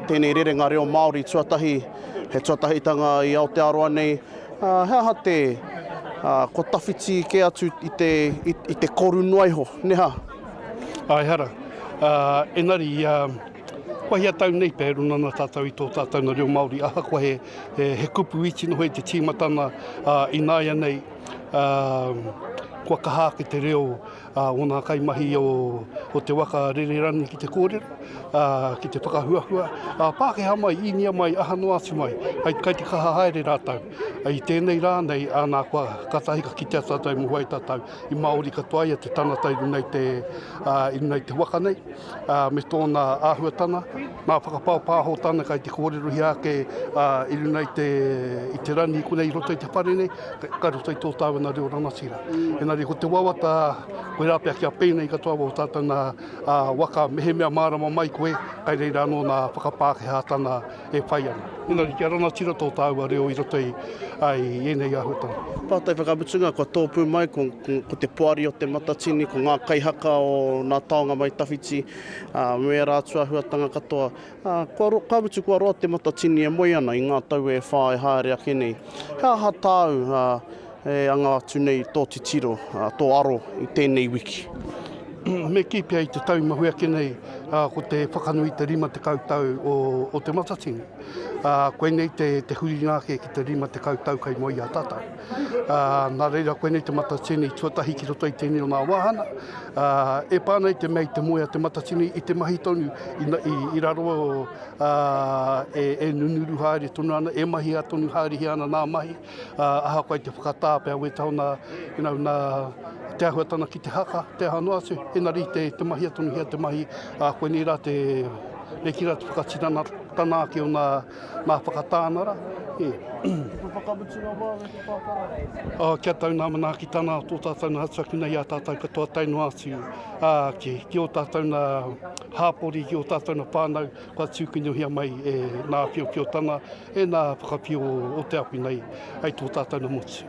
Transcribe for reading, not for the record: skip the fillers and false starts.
Tēnei rerenga reo Māori tuatahi, he tuatahitanga i Aotearoa nei, he aha te, kua tawhiti kē atu i te, i te koru noa iho, nē hā? Ā, ehara. Engari, kua hia tau nei pea e rona ana tātou i tō tātou na reo Māori, ahakoa he, he kupu iti noho i te tīmatana ināianei, kua kaha ake te reo o ngā kaimahi o te waka rererangi ki te kōrero, ki te whakahuahua, Pākehā mai, Īnia mai, aha noa atu mai, kai te kaha haere rātou. I tēnei rā nei, āna, kua kātahi ka kitea tātou e moho ai tātou i Māori katoa ia te tangata i runga i te, i runga i te waka nei, me tōna āhuatanga, ngā whakapaopāhotanga kai te kōrerohia ake i runga i te, i te rangi konei i roto i te whare nei, Ka roto i tō tāua nā reo rangatira. Engari ko te wawata, koirā pea kia pēnei katoa wō tātou nā waka, mehemea mārama mai koe, kai reira anō nā whakapākehātanga e whai ana. Engari kia rangatira tō tāua reo i roto i ēnei āhuatanga. Pātai whakamutunga, kua tōpū mai ko, ko te poari o Te Matatini, ko ngā kaihaka o Nā Taonga Mai Tawhiti, me ērā atu āhuatanga katoa. Ā, kua ro, ka mutu kua roa Te Matatini e moe ana i ngā tau e whā e haere ake nei. He aha tāu, ā, e anga atu nei tō titiro, ā, tō aro i tēnei wiki? Me kī pea i te tau i mahue ake nei, ā, ko te whakanui i te 50 tau o, o Te Matatini. Ā, koinei te, te huringa ake ki te 50 tau kei mua i a tātou. Ā, nā reira koinei Te Matatini tuatahi ki roto i tēnei o ngā wāhanga, Ā, e pā ana i te mea i te moe a Te Matatini i te mahi tonu i, i, i raro ā, e, e nunuru haere tonu ana, e mahia tonu haerehia ana nā mahi, ā, ahakoa i te whakatā pea wētahi o nā, you know, nā te āhuatanga ki te haka, te aha noa atu, engari te, te mahia tonuhia te mahi, ā, koinei rā te, me kī rā te whakatinanatanga ake o nā, Nā whakatāna rā, e. Kupu whakamutunga mā me te pāpara. Oh, kia tau nā manaakitanga o tō tātou nā atu nei i a tātou katoa tae noa atu, ā, ki, ki ō tātou nā hāpori, ki ō tātou nā whānau, kua tūkinohia mai e nā whiowhiotanga, e nā whakawhio o te api nei, hei tō tātou nā motu.